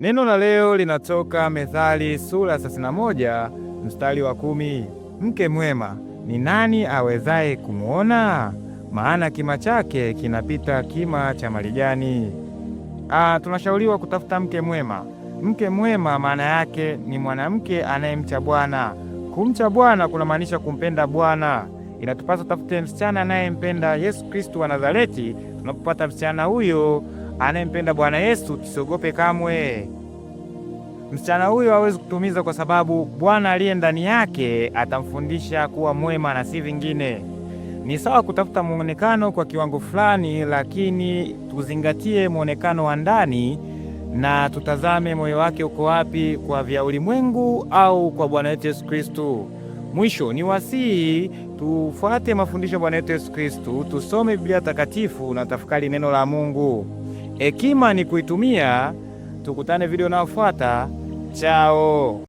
Neno la leo linatoka Methali sura 31 mstari wa 10. Mke mwema ni nani awezaye kumwona? Maana kima chake kinapita kima cha marijani. Tunashauriwa kutafuta mke mwema. Mke mwema maana yake ni mwanamke anayemcha Bwana. Kumcha Bwana kunamaanisha kumpenda Bwana. Inatupasa tafute msichana anayempenda Yesu Kristu wa Nazareti. Tunapopata msichana huyo anayempenda Bwana Yesu, tusiogope kamwe. Msichana huyo hawezi kutumiza, kwa sababu Bwana aliye ndani yake atamfundisha kuwa mwema na si vingine. Ni sawa kutafuta muonekano kwa kiwango fulani, lakini tuzingatie muonekano wa ndani na tutazame moyo wake uko wapi, kwa vya ulimwengu au kwa Bwana wetu Yesu Kristu. Mwisho ni wasihi tufuate mafundisho ya Bwana wetu Yesu Kristu, tusome Biblia takatifu na tafakari neno la Mungu. Hekima ni kuitumia. Tukutane video inayofuata. Chao.